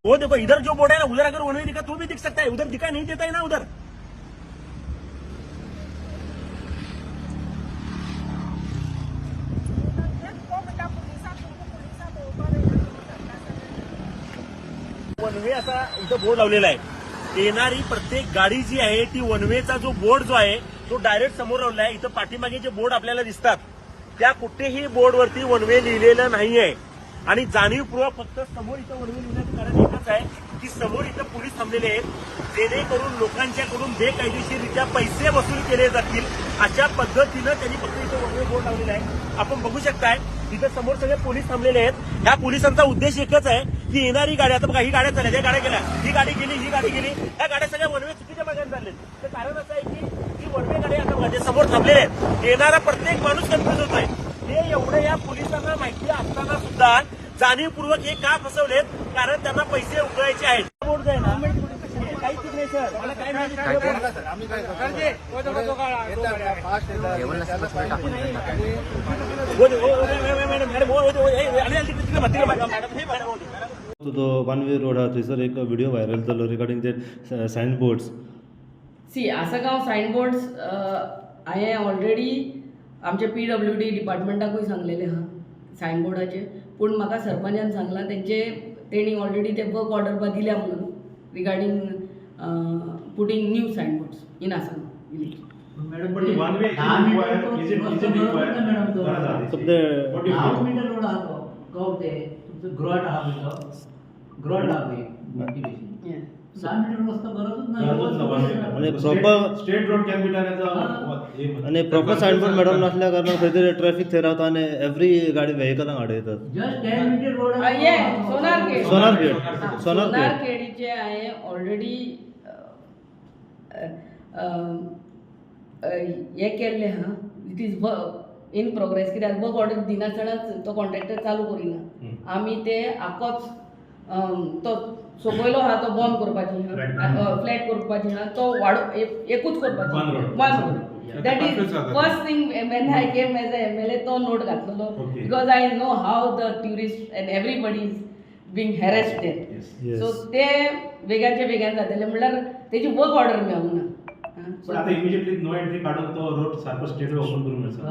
वो देखो, इधर जो बोर्ड है ना, उधर अगर वन वे दिखा तो भी दिख सकता है, उधर दिखाई नहीं देता है ना उधर। वन वे असा इथं बोर्ड लावलेला आहे. येणारी प्रत्येक गाडी जी आहे ती वनवेचा जो बोर्ड जो आहे तो डायरेक्ट समोर लावला आहे. इथं पाठीमागे जे बोर्ड आपल्याला दिसतात, त्या कुठेही बोर्डवरती वनवे लिहिलेलं नाहीये आणि जाणीवपूर्वक फक्त समोर इथं वनवे लिहिण्याचं कारण एकच आहे की समोर इथं पोलीस थांबलेले आहेत, जेणेकरून लोकांच्याकडून बेकायदेशीररित्या पैसे वसूल केले जातील, अशा पद्धतीनं त्यांनी फक्त इथं वनवे बोर्ड लावलेला आहे. आपण बघू शकताय, इथं समोर सगळे पोलीस थांबलेले आहेत. ह्या पोलिसांचा उद्देश एकच आहे की येणारी गाडी, आता बघा, ही गाड्या चालल्या, त्या गाड्या गेल्या, ही गाडी गेली, ही गाडी गेली, ह्या गाड्या सगळ्या वनवे चुकीच्या मार्गाने चालल्या. तर कारण असं आहे की ही वनवे गाडी, आता बघा, जे समोर थांबलेले आहेत, येणारा प्रत्येक माणूस कन्फ्युज होतोय. हे एवढं या पोलिसांना माहिती असताना सुद्धा जाणीवपूर्वक हे का फसवलेत? कारण त्यांना पैसे उकळायचे आहेत. बोर्ड जो आहे ना, काहीच नाही सर, मला काय माहिती. आम्ही काय करतो, जेवण नसतं सगळं टाकून देतात. हो, हो, हो, मॅडम, मॅडम, हो, हो, हो, ए, आले, आले, तिकडे बघ, तिकडे बघ, मॅडम, हे मॅडम, हो, तो तो वन वे रोड आहा थंयसर एक व्हिडिओ व्हायरल जालो रिगार्डिंग ते सायन बोर्ड्स. सी, आसगांव सायनबोर्ड्स हांवें ऑलरेडी आमच्या पीडब्ल्यू डी डिपार्टमेंटाकूय सांगलेलें आहा सायनबोर्डाचेर, पूण म्हाका सरपंचान सांगलां तेंचे तेणी ऑलरेडी ते वर्क ऑर्डर बा दिल्या म्हणून regarding putting new signboards in Assagao village. Madam, But the one way is 10 it metre required? तो Is it रस्तो required? गरज ना मॅडम तो. गरज आहे. So ते What do you 10 think? Metre road आहा तो कव ते तुमचं ग्रॉट आहा पळय तो ग्रॉट आहा पळय मोठी. 10 मीटर रस्तो गरजच ना. गरजच ना one way. आणि State- State road can be done as a हे म्हणतात. आणि प्रॉपर सायन बोर्ड मॅडम नसल्या कारणान खंय तरी ट्रॅफिक थंय रावता आनी एवरी गाडी व्हेकलांक आडयतात. Just 10 metre road. ये सोनार सोनार खेड, सोनार सोनार खेड. खेडीचे हांवें ऑलरेडी हें केल्लें आहा. It is in progress, कित्याक वर्क ऑर्डर दिनासतनाच तो कॉन्ट्रॅक्टर चालू करिना. आमी ते आकोच तो सोंपयलो आहा, तो बंद करपाची आहा, फ्लॅट करपाची आहा, तो वाडो एकूच करपाची. One road. One road. That is first thing when I came as a MLA, तो नोट घातलेलो because I know how the tourist and everybody is being harassed there. So ते वेगाचे वेगान जातले म्हणल्यार तेजी वर्क ऑर्डर मेळूंक ना. पण आता इमिजिएटली नो एंट्री काढून तो रोड सारखो स्टेट वे ओपन करून मेळचा.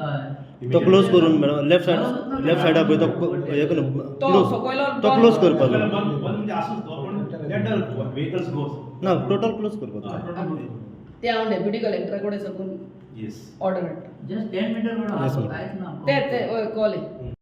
तो क्लोज करून मॅडम, लेफ्ट सायड, लेफ्ट सायडा पळय तो हे करून तो क्लोज सकयलो तो बंद क्लोज करपाक. करपाक जाय. बंद बंद म्हणजे आसूच तो, पण let the vehicles गो. ना, टोटल क्लोज करपाक जाय. ते हांव डेप्युटी कलेक्टरा कडेन साकून येस. ऑर्डर हाडटा. जस्ट 10 मीटर रोड आहा Yes, तो, ma'am. कांयच ना. ते ते हय कळ्ळें.